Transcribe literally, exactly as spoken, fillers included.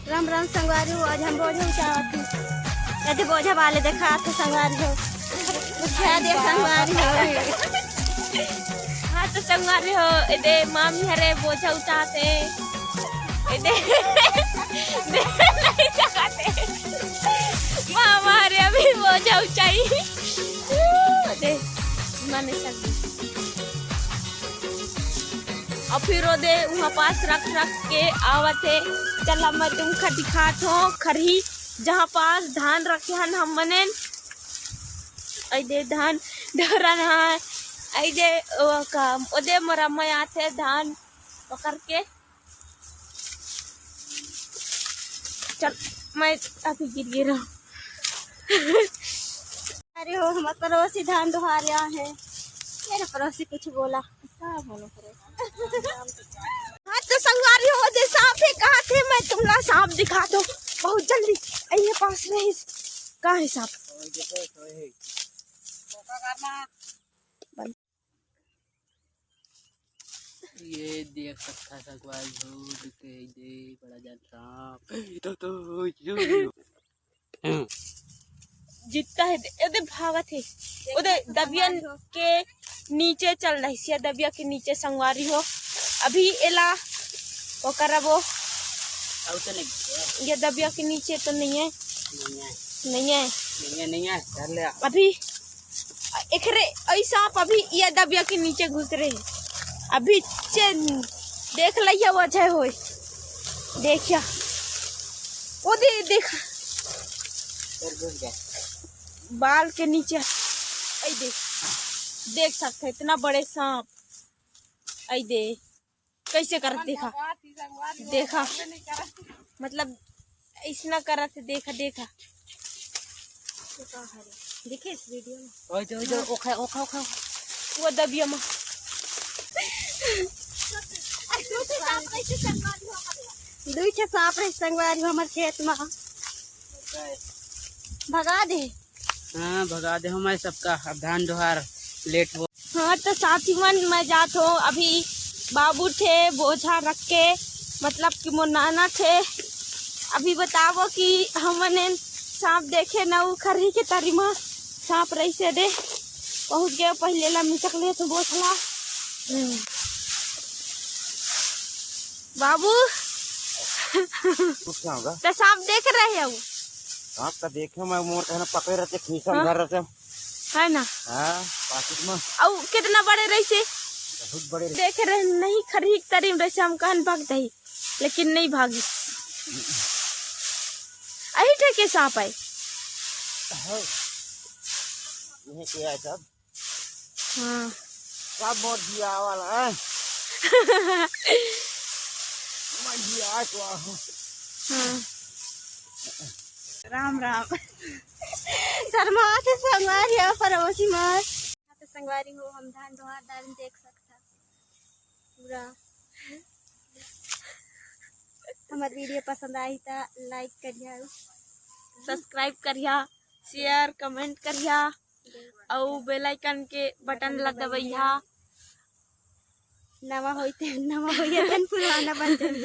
राम राम संगवारी हो, आज हम बोझा उठावत हन। एदे बोझा वाले देखात हे संगवारी हो, उठा दे संगवारी हो। हाँ तो संगवारी हो, एदे मामी हरे बोझा उठात हे। एदे, दे नहीं सकत हे। मामा हरे अभी बोझा उठाही। दे, माने सब। अउ फिर ओदे उहाँ पास रख रख के आवत हे। चल, अब मैं तुमका दिखात हों खरही, जहाँ पास धान रखे हन हम मनेन। एदे धान डोरन हे, एदे ओ का, ओदे मोर अम्मा आथे धान पकड़ के। चल, मैं अभी गिर गे रहा। अरे हो, हमर पड़ोसी धान डोहारे हे। मेरे पड़ोसी कुछ बोला। का बोलो पड़ोसी? हाँ तो संगवारी हो, जे सांप हे कहाथे, मैं तुमला सांप दिखात हों बहुत जल्दी। आइए पास रहिस। का हे सांप? ये देख सकत हव संगवारी हो, दिखे दे बड़ा जान सांप। ये तो, तो, यो, यो। जितना हे, एदे भागत हे, ओदे दबियन के नीचे चल रहिस, ये दबिया के नीचे संगवारी हो। अभी एला ओ करबो। अउ तो नहीं। ये दबिया के नीचे तो नहीं हे। नहीं हे। नहीं हे। नहीं हे, नहीं हे, धर ले। अभी एकरे, अई सांप अभी ये दबिया के नीचे घुस रहे। अभी चेन देख लइया, वो जय होय। देखिया। ओदे, देखा। फिर घुस गया। बाल के नीचे। अई दे। देख सकत हे, इतना बड़े सांप। अई दे। कैसे करत देखा, देखा, मतलब, इसना करत हे, देखा, देखा। देखे इस वीडियो में। ओए, ओए, ओए, ओखा, ओखा, ओखा। वो दबिया मा। दुई ठे सांप रहिस संगवारी हो हमर खेत मा। भगा दे। हाँ, भगा दे हमारे सबका। अब धान डोहार लेट हो। हाँ, तो साथी मन, मैं जात हों अभी बाबू थे बोझा रख के, मतलब कि मोर नाना थे। अभी बतावो कि हमन एन सांप देखे न, उ खरही के तरी मा सांप रहिसे दे। पहुँच गए, पहले ला मिचक ले तो बोझला। हम्म। बाबू, कुछ क्या होगा? तो सांप देख रहे हो? सांप का देखे मैं, मोर कहना पकड़े रहते, खीसा हाँ। भर रहते। है ना? हाँ, पाकिट में। अउ कितना बड़े रहिसे? बहुत बड़े रहिसे। देखे रहे नहीं, खरही के तरी में रहिसे, हम कहन भाग दही, लेकिन नहीं भागी। अही ठे के सांप है। हाँ। यही के है सब। हाँ। सब मोर जिया वाला है। मैं जिया तो हूँ। हाँ। राम राम। शर्मा के संगवारी हो, पड़ोसी मार। तो संगवारी हो, हम धान डोहार डाल देख सकता पूरा। हमर वीडियो पसंद आही त like करिया, subscribe करिया, share, comment करिया। अउ bell icon के button ला दबइहा। नवा होई ते, नवा होई तेन पुराना बन जाही।